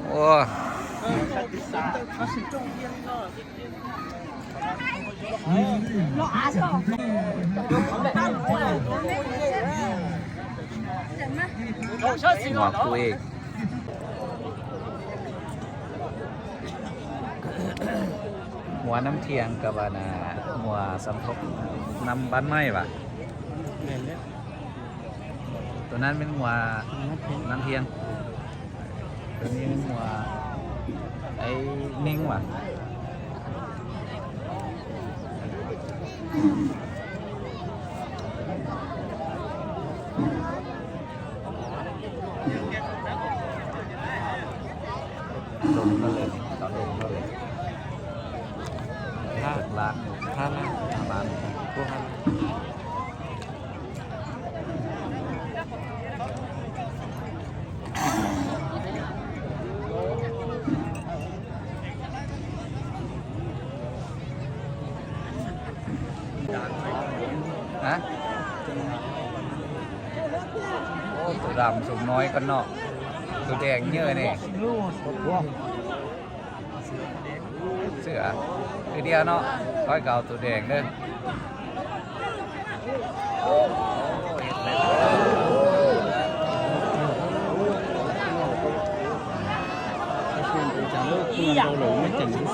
ໂອ້ ຫົວຄູ່ເອກ ຫົວນ້ຳທ່ຽງກັບອັນນ່າ ຫົວສຳທົບ ນຳບ້ານໃໝ່ຫວາ? ແມ່ນແລ້ວ. ຕົວນັ້ນແມ່ນຫົວນ້ຳທ່ຽງ ຕົວນີ້ແມ່ນຫົວໄອ້ເໜັງຫວາ? ລົງມາເລີຍ ເຂົາລົງມາເລີຍ ຫ້າລ້ານ ຫ້າລ້ານ ຫ້າລ້ານ ບໍ່ທັນ. ຮະ? ໂອ້ ໂຕດຳສົມນ້ອຍກ່ອນເນາະ ໂຕແດງເຍີະນີ້. ເສືອ ຄືດຽວເນາະ ຂ້ອຍກໍເອົາໂຕແດງເດີ.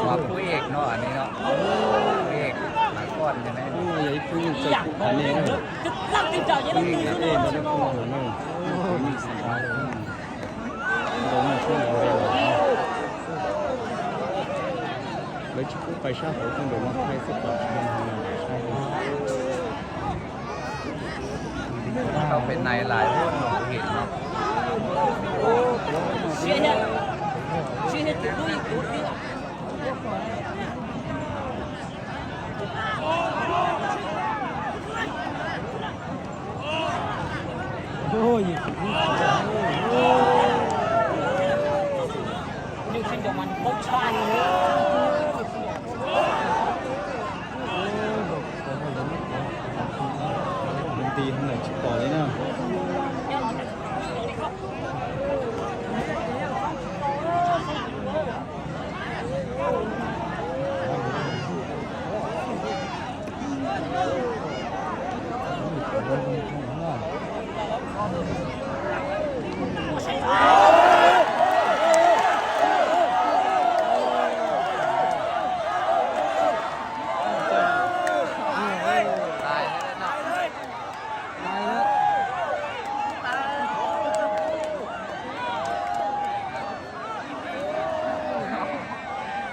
ວ່າຜູ້ເອກເນາະ ອັນນີ້ເນາະ ຜູ້ເອກນະຄອນໃຊ່ໄໝ? ອັນນີ້ ເຂົ້າໄປໃນຫຼາຍຄົນບໍ່ເຫັນເນາະ.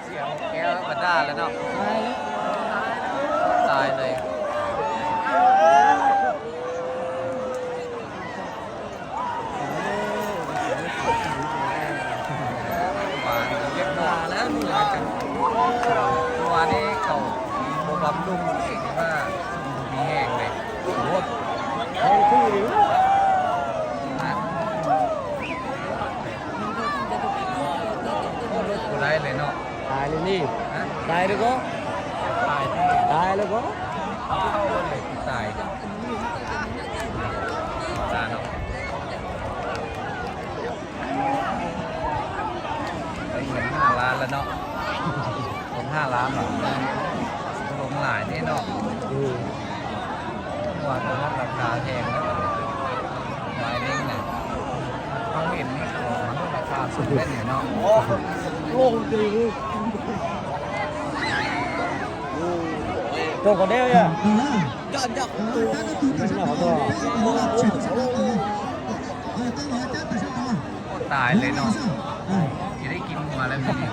ສຽງແກ້ວບັນດາແລ້ວເນາະ ຕາຍເລີຍ ຕາຍເລີຍ. ບໍ່ໄດ້ເລີຍເນາະ ຕາຍເລີຍນີ້ ຮະ ຕາຍແລ້ວກໍ ຕາຍ ຕາຍແລ້ວກໍ ເຂົ້າເບິ່ງເລີຍ ຕາຍ ຕາຍເນາະ ໄດ້ເງິນຫ້າລ້ານແລ້ວເນາະ ເປັນຫ້າລ້ານເນາະ ລົງຫຼາຍເດ້ເນາະ ອືມ ວ່າລາຄາແພງແລ້ວ ວາຍເດ້ງນະ ເຮົາເຫັນນີ້ ລາຄາສູງແລ້ວນີ້ເນາະ ໂຕກໍໄດ້ ຕາຍເລີຍເນາະ ຊິໄດ້ກິນຫົວແລ້ວມື້ນີ້.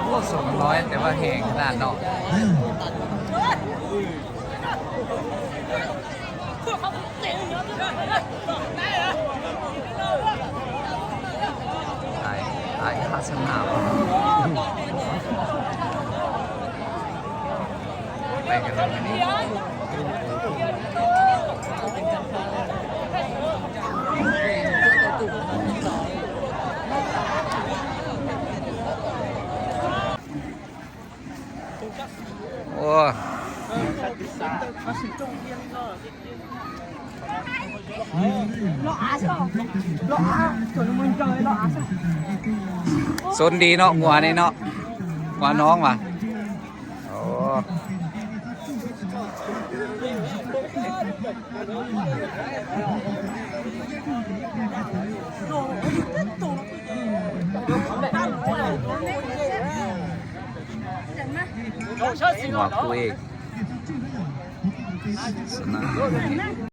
ໂອ້ ສອງຮ້ອຍ ແຕ່ວ່າແຮງຂະໜາດເນາະ ຕາຍ. ຫຼາຍຂະໜາດ ໄປກັນເລີຍມື້ນີ້. ໂອ້ ສົນດີເນາະ ງົວນີ້ເນາະ ງົວນ້ອງວ່າ. ໂອ້ ງົວຄູ່ເອກ ສະໜາມ.